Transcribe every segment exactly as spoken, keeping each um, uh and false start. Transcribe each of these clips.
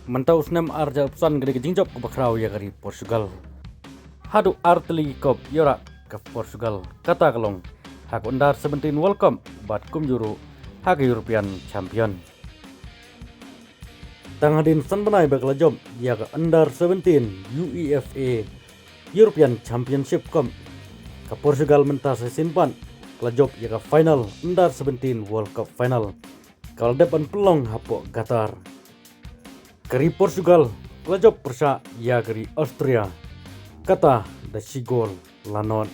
Mynta u snem ar hajar arphew san ka dei ka jingjop kaba khraw ïa ka ri Portugal. Haduh ar tylli ki kop ïoh rah ka Portugal, kata ka long ha ka Under seventeen World Cup bad kumjuh ruh ha ka European Champion. Tang hadien san bnai ba ka la jop ïa ka Under seventeen UEFA European Championship Cup, ka Portugal mynta sa shisien pat ka la jop ïa ka final Under seventeen World Cup final, ka la dep ban pynlong hapoh Qatar. Ka ri Portugal ka la jop pyrshah ïa ka ri Austria, kata da shi gol la nod.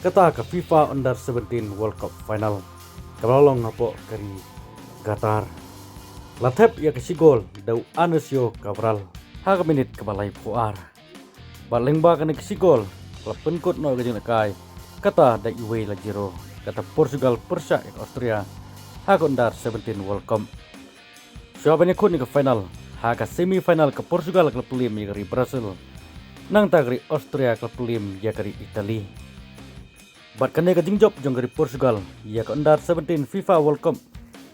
Kata ka FIFA Under seventeen World Cup final kaba la long hapoh ka ri Qatar. La thep ïa ka shi gol da u Anísio Cabral ha ka minit kaba laiphew ar. Bad lyngba kane ka shi gol ka la pynkut noh ïa ka jinglehkai, kata da iwei la zero, kata Portugal pyrshah ïa ka Austria ha ka Under seventeen World Cup. Shuwa ban ïakhun ïa ka final, ha ka semi final ka Portugal ka la pynliem ïa ka ri Brazil, nangta ka ri Austria ka la pynliem ïa ka ri Italy. Bad kane ka jingjop jong ka ri Portugal ïa ka Under seventeen FIFA World Cup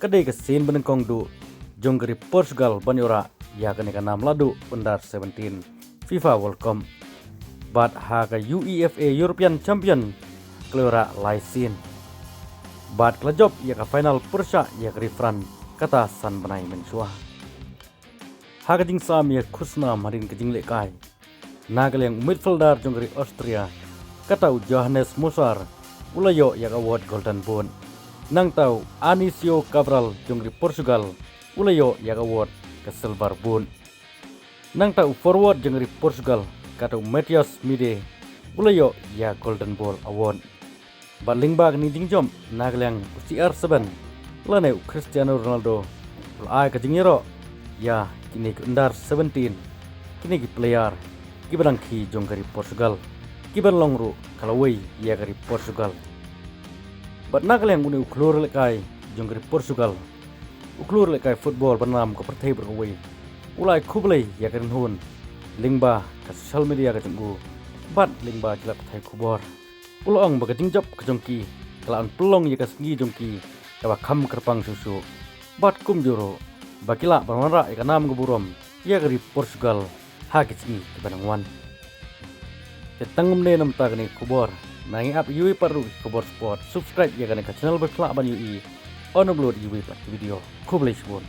ka dei ka sien banyngkong duh jong ka ri Portugal ban ïoh rah ïa kane ka nam la duh Under seventeen FIFA World Cup. Bad ha ka UEFA European Champion ka la ïoh rah lai sien. Bad ka la jop ïa ka final pyrshah ïa ka ri France, kata san bnai mynshuwa. Ha ka jingsam ïa ka khusnam hadien ka jinglehkai, na ka liang u midfielder jong ka ri Austria, kata u Johannes Musa, u la ïoh ïa ka award Golden Boot. Nangta u Anísio Cabral jong ka ri Portugal, u la ïoh ïa ka award ka Silver Boot. Nangta u forward jong ka ri Portugal, kata u Matheus Meite, u la ïoh ïa Golden Ball Award. Bad lyngba kane ka jingjop, na ka liang u C R seven lane u Cristiano Ronaldo u la ai ka jingïaroh ïa kine ki Under seventeen, kine ki player kiba dang khie jong ka ri Portugal, kiban long ruh ka lawei ïa ka ri Portugal. Bad na ka liang une u khlur lehkai jong ka ri Portugal, u khlur lehkai football ba nam ka pyrthei baroh kawei, u la ai khublei ïa ka rynhun lyngba ka social media ka jong u bad lyngba ki lad pathai khubor. U la ong ba ka jingjop ka jong ki ka la pynlong ïa ka sngi jong ki kaba kham kyrpang shuh shuh, bad kumjuh ruh ba ki lah ban wanrah ïa ka nam ka burom ïa ka ri Portugal ha ki sngi kiba nang wan. Te tang kumne namar kane ka khubor. Nang ïa ap ïa kiwei pat ruh ki khubor sport, subscribe ïa kane ka channel ba phi lah ban ïohi ban ym lose ïa kiwei pat ki video. Khublei shibun.